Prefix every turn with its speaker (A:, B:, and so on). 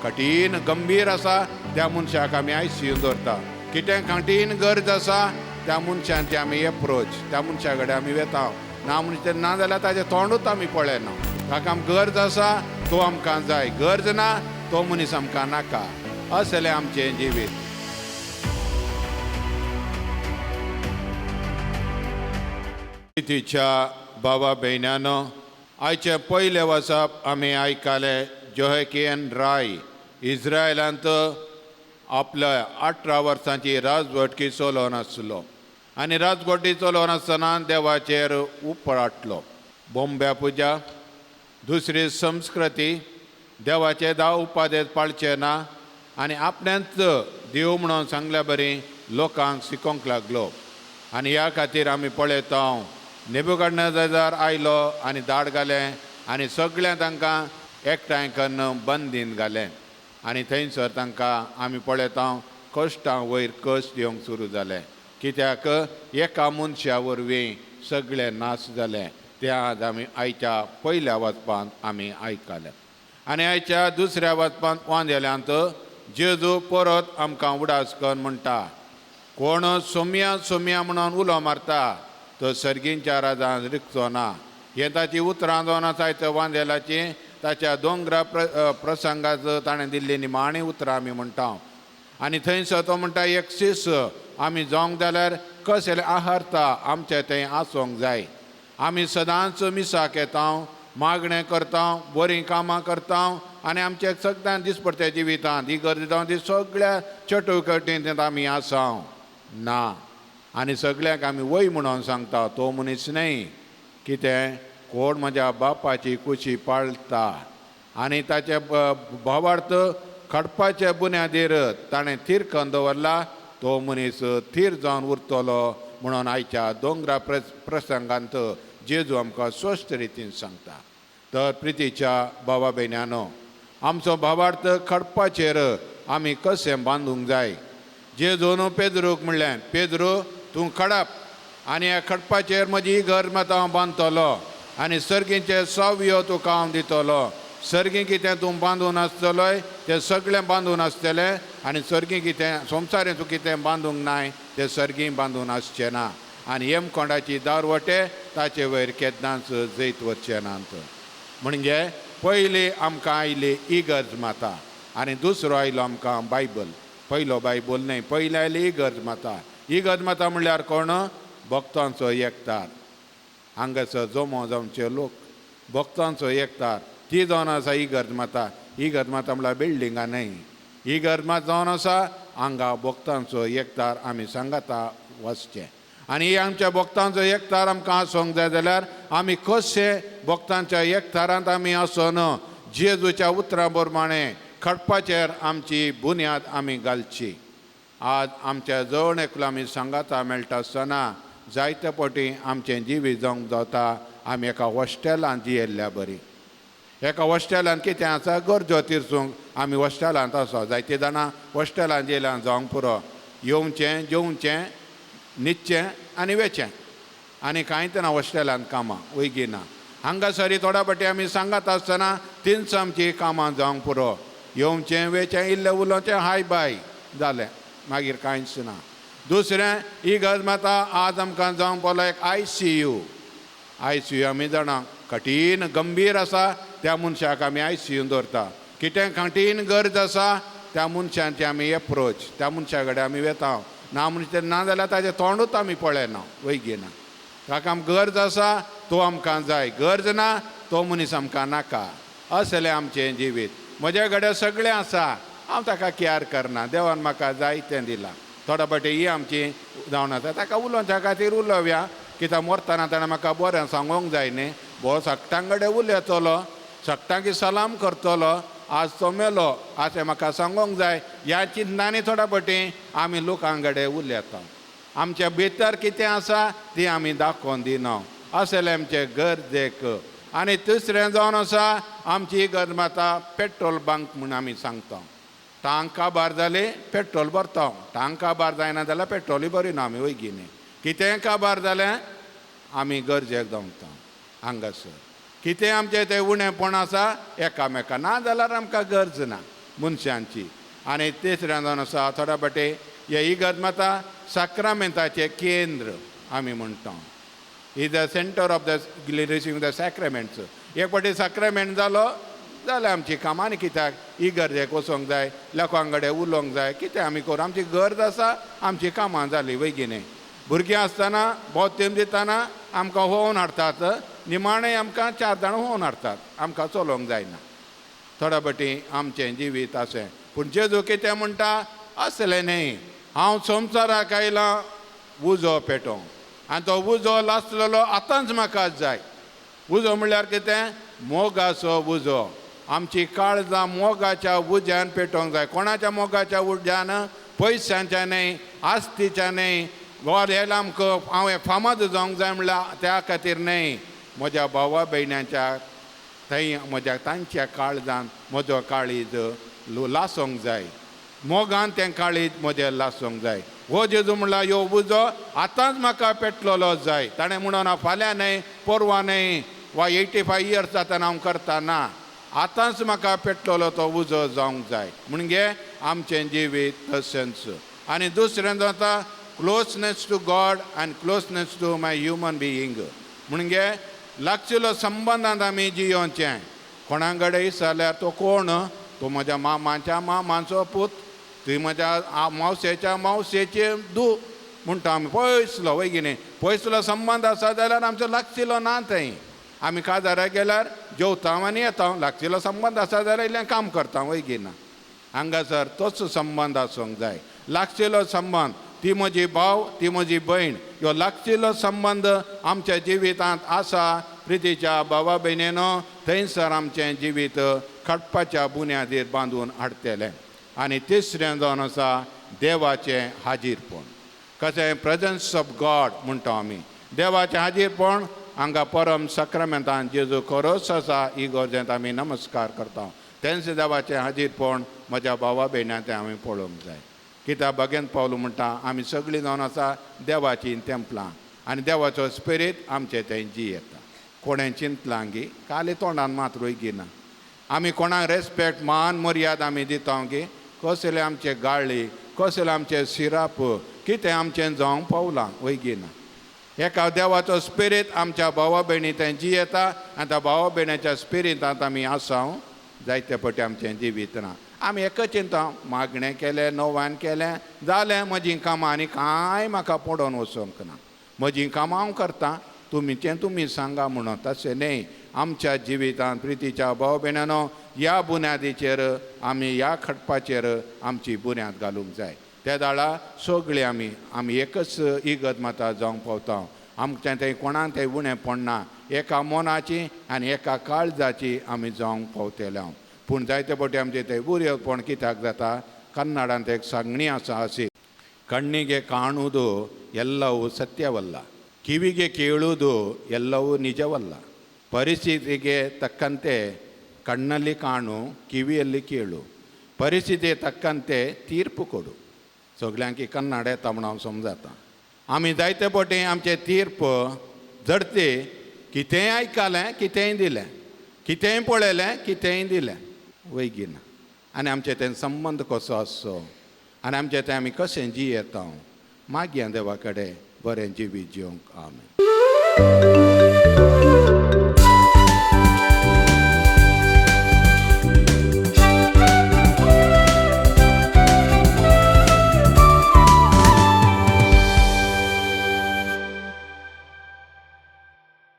A: कठीण गंभीर आसा त्या मनशाक आमी आयसीयून दवरता. कितें कठीण गरज आसा त्या मनशांची आमी एप्रोच, त्या मनशा कडेन आमी वेता. ना म्हणजे ना जाल्यार ताजें तोंडूच आमी पळयना. ताका आमकां गरज आसा तो आमकां जाय, गरज ना तो मनीस आमकां नाका. असलें आमचें जिवीत. तिच्या बाबा भयण्यानो, आयचें पयलें वचप आमी आयकलें जोहेकियन राय इस्रायलांत आपल्या 18 वर्सांची राजवटकी चलोवन आसलो आनी राजवटी चलोवन आसतना देवाचेर उपराटलो. बोंब्या पुजा, दुसरी संस्कृती, देवाचे 10 उपादेश पाळचे ना आनी आपणेंच देव म्हणून सांगल्या बरी लोकांक शिकोवंक लागलो. आनी ह्या खातीर आमी पळयता नेबुकदनेझर आयलो आनी दाड घालें आनी सगळें तांकां एकठांय कन्न बंदीन घालें. आनी थंयसर तांकां आमी पळयता कश्टां वयर कश्ट येवंक सुरू जालें. कित्याक एका मनशा वरवीं सगळें नाश जालें. तें आज आमी आयच्या पयल्या वाचपांत आमी आयकलें. आनी आयच्या दुसऱ्या वाचपांत वांदेल्यांत जेजू परत आमकां उडास करून म्हणटा, कोण सोम्या सोम्या म्हणून उलो मारता तो सर्गींच्या राजान रिगचो ना. हें ताची उतरां जावन आसा त्या वांदेलाची ताच्या दोंगरा प्रसंगाचो ताणें दिल्ली निमाणी उतरां आमी म्हणटा. आनी थंयसर तो म्हणटा एक शीस आमी जावंक जाल्यार कसले आहारता आमचे थंय आसूंक जाय. आमी सदांच मिसाक येता, मागणें करता, बरीं कामां करता आनी आमचे सगळ्यां दिसपडट्या जिवितांत ही गरज जावन ती सगळ्या चटुकटींत आमी आसा ना. आनी सगळ्यांक आमी वय म्हणून सांगता तो मनीस न्हय. कितें कोण म्हज्या बापाची कुशी पाळटा आनी ताचे भावार्थ खडपाचे बुन्यादीर ताणें थीर करून दवरला तो मनीस थीर जावन उरतलो म्हणून आयच्या दोंगरा प्रसंगांत जेजू आमकां स्वस्थ रितीन सांगता. तर प्रितीच्या भावा भयण्यानो, आमचो भावार्थ खडपाचेर आमी कशें बांदूंक जाय. जेजून पेद्रूक म्हणलें, पेद्रू तूं खडप आनी ह्या खडपाचेर म्हजी घर मात हांव बांदतलो आनी सर्गींचे सावयो तुका हांव दितलो. सर्गीं कितें तूं बांदून आसतलोय तें सगळें बांदून आसतलें आनी सर्गीं कितें संवसारें तूं कितें बांदूंक नाय तें सर्गीं बांदून आसचें ना. आनी येमकोंडाची दारवटे ताचे वयर केन्नाच जैत वचचें नात. म्हणजे पयली आमकां आयली इगर्ज माता आनी दुसरो आयलो आमकां बायबल. पयलो बायबल न्हय, पयली आयली इगर्ज माता. इगर्ज माता म्हणल्यार कोण? भक्तांचो एकतार. हांगासर जमो जावचे लोक, भक्तांचो एकतार, ती जावन आसा इगर्ज माता. इगर्ज माता म्हणल्यार बिल्डिंगां न्हय, इगर्ज माता जावन आसा हांगा भक्तांचो एकतार आमी सांगाता वचचें. आनी आमच्या भक्तांचो एकतार आमकां आसूंक जाय जाल्यार आमी कशें भक्तांच्या एकतारांत आमी आसून जेजूच्या उतरां प्रमाणें खडपाचेर आमची बुन्याद आमी घालची. आज आमच्या जण एकलो आमी सांगाता मेळटा आसतना जायते पटी आमचें जिवीत जावंक जाता आमी एका हॉस्टेलांत जियेल्ल्या बरी. एका हॉस्टेलांत कितें आसा गरजो तिरसूंक आमी हॉस्टेलांत आसा. जायते जाणां हॉस्टेलांत येयल्यान जावंक पुरो, येवचें जेवचें न्हिदचें आनी वेचें आनी कांयच ना हॉस्टेलांत कामां वयगी ना. हांगासर थोड्या फाटी आमी सांगत आसतना तींच आमचीं कामां जावंक पुरो, येवचें वेचें इल्लें उलोवचें हाय बाय जालें, मागीर कांयच ना. दुसरें इगर्ज माता आज आमकां जावंक पडलो एक आयसीयू. आयसीयू आमी जाणां कठीण गंभीर आसा त्या मनशाक आमी आयसीयून दवरता. कितें कठीण गरज आसा त्या मनशांची आमी एप्रोच, त्या मनशा कडेन आमी वेता. ना म्हणजे ना जाल्यार ताजें तोंडूच आमी पळयना, वयगी ना. ताका आमकां गरज आसा तो आमकां जाय, गरज ना तो मनीस आमकां नाका. असलें आमचें जिवीत. म्हज्या कडेन सगळें आसा, हांव ताका केअर करना, देवान म्हाका जाय तें दिलां. थोडा फाटी ही आमची जावन आसा ताका उलोवच्या खातीर उलोवया, कित्याक मरतना ताणें म्हाका बरें सांगूंक जाय न्ही. बरो सगटां कडेन उलयतलो, सगटांकी सलाम करतलो, आज तो मेलो अशें म्हाका सांगूंक जाय. ह्या चिंतनांनी थोड्या फाटी आमी लोकां कडेन उलयता. आमच्या भितर कितें आसा ती आमी दाखोवन दिना, असलें आमचें गरजेक. आनी तिसरें जावन आसा आमची इगर्ज माता पेट्रोल बंक म्हूण आमी सांगता. टांक काबार जाली पेट्रोल भरता, टांक काबार जायना जाल्यार पेट्रोलूय भरिना आमी वयगी न्ही. कितेंय काबार जालें आमी गरजेक दवरता हांगासर. कितें आमचें तें उणेपण आसा एकामेका ना जाल्यार आमकां गरज ना. मनशांची. आनी तिसरें जावन आसा थोड्या फाटी हे इगर्ज माता साक्रामेंताचें केंद्र आमी म्हणटा. Is the centre of the receiving the sacraments. एक फावटी साक्रामेंट जालो जाल्यार आमची कामां आनी कित्याक इगर्जेक वचोंक जाय, लोकां कडेन उलोवंक जाय, कितें आमी करूं, आमची गरज आसा, आमची कामां जाली वयगी न्ही. भुरगीं आसतना बोतेम दितना आमकां होवन हाडटात, निमाणें आमकां 4 जाणां होवन हाडटात, आमकां चलोवंक जायना. थोड्या फावटी आमचें जिवीत अशें. पूण जेजू कितें म्हणटा, असलें न्ही, हांव संवसाराक आयलां उजो पेटोवंक आनी तो उजो लासलेलो आतांच म्हाका जाय. उजो म्हणल्यार कितें, मोगाचो उजो. आमची काळजां मोगाच्या उज्यान पेटोवंक जाय. कोणाच्या मोगाच्या उज्यान, पयशांच्या न्हय, आस्तीच्या न्हय, वा हें आमकां हांव फामाद जावंक जाय म्हणल्यार त्या खातीर न्हय, म्हज्या भावा भयणांच्या थंय म्हज्या तांच्या काळजान म्हजो काळीज लासोंक जाय, मोगान तें काळीज म्हजें लासोंक जाय. हो जेजू म्हणल्यार ह्यो उजो आतांच म्हाका पेटलेलो जाय. ताणें म्हणून फाल्यां न्हय, परवां न्हय, वा 85 इयर्स जातना हांव करता ना, आतांच म्हाका पेटलेलो तो उजो जावंक जाय. म्हणजे आमचें जिवीत तशेंच. आनी दुसरें जाता closeness to God and closeness to my human being. म्हणजे लागशिल्लो संबंदांत आमी जियोवचें. कोणा कडेन विचारल्यार तो कोण, तो म्हज्या मामाच्या मामाचो पूत, तुवें म्हज्या मावशेच्या मावशेचे दू म्हणटा आमी. पयसलो वय की न्ही, पयसलो संबंद आसा जाल्यार आमचो लागशिल्लो ना थंय. आमी काजाराक गेल्यार जेवता आनी येता, लागशिल्लो संबंद आसा जाल्यार इल्लें काम करता वय की ना. हांगासर तोच संबंद आसूंक जाय, लागशिल्लो संबंद. ती म्हजी भाव, ती म्हजी भयण, ह्यो लागशिल्लो संबंद आमच्या जिवितांत आसा. प्रितीच्या भावा भयणीनो, थंयसर आमचें जिवीत खटपाच्या बुन्यादीर बांदून हाडटलें. आनी तिसरें जावन आसा देवाचें हाजीरपण. कशें प्रेजन्स ऑफ गॉड म्हणटा आमी, देवाचें हाजीरपण हांगा परम साक्रामेंतान जेजू खरोच आसा इगर्जेंत आमी नमस्कार करता. तेंच देवाचें हाजीरपण म्हज्या भावा भयणां तें आमी पळोवंक जाय. कित्याक भगेन पावलो म्हणटा आमी सगळीं जावन आसा देवाचीं तेंपलां आनी देवाचो स्पिरीत आमचे थंय जियेता. कोणें चिंतलां गी काली तोंडान मात रोयगी ना. आमी कोणाक रेस्पेक्ट मान मर्याद आमी दिता गी, कसले आमचे गाळी, कसले आमचे सिराप, कितें आमचें जावंक पावलां वयगी ना. एका देवाचो स्पिरीत आमच्या भावा भयणी थंय जियेता आनी त्या भावा भयण्याच्या स्पिरितांत आमी आसा. जायते फावटी आमचें जिवीत ना. आमी एकच चिंता, मागणें केलें, नव्यान केलें, जालें म्हजीं कामां आनी कांय म्हाका पडोवन वचोंक ना, म्हजीं कामां हांव करता, तुमीचें तुमी सांगा म्हणून. तशें न्हय. आमच्या जिवितांत प्रितीच्या भाव भयणांनो, ह्या बुन्यादीचेर आमी ह्या खटपाचेर आमची बुन्याद घालूंक जाय. त्या दाळा सगळीं आमी आमी एकच इगर्ज माता जावंक पावता. आमचें थंय कोणाक थंय उणें पडना, एका मनाची आनी एका काळजाची आमी जावंक पावतले. पूण जायते फावटी आमचें थंय उरेपण कित्याक जाता, कन्नडांत एक सांगणी आसा अशी, ಕಣ್ಣಿಗೆ ಕಾಣುವುದು ಎಲ್ಲವೂ ಸತ್ಯವಲ್ಲ, ಕಿವಿಗೆ ಕೇಳುವುದು ಎಲ್ಲವೂ ನಿಜವಲ್ಲ. ಪರಿಸ್ಥಿತಿಗೆ ತಕ್ಕಂತೆ ಕಣ್ಣಲ್ಲಿ ಕಾಣು, ಕಿವಿಯಲ್ಲಿ ಕೇಳು, ಪರಿಸ್ಥಿತಿಗೆ ತಕ್ಕಂತೆ ತೀರ್ಪು ಕೊಡು. सगल्यांकी कन्नड येता म्हूण हांव समजता. आमी जायते फावटी आमचे तीर्प जडते कितेंय आयकलें, कितेंय दिलें, कितेंय पळयलें, कितेंय दिलें, वयगी ना. आनी आमचे ते संबंद कसो आसचो आनी आमचे ते आमी कशें जियेता. मागया देवा कडेन बरें जिवीत जिवंक. आमेन.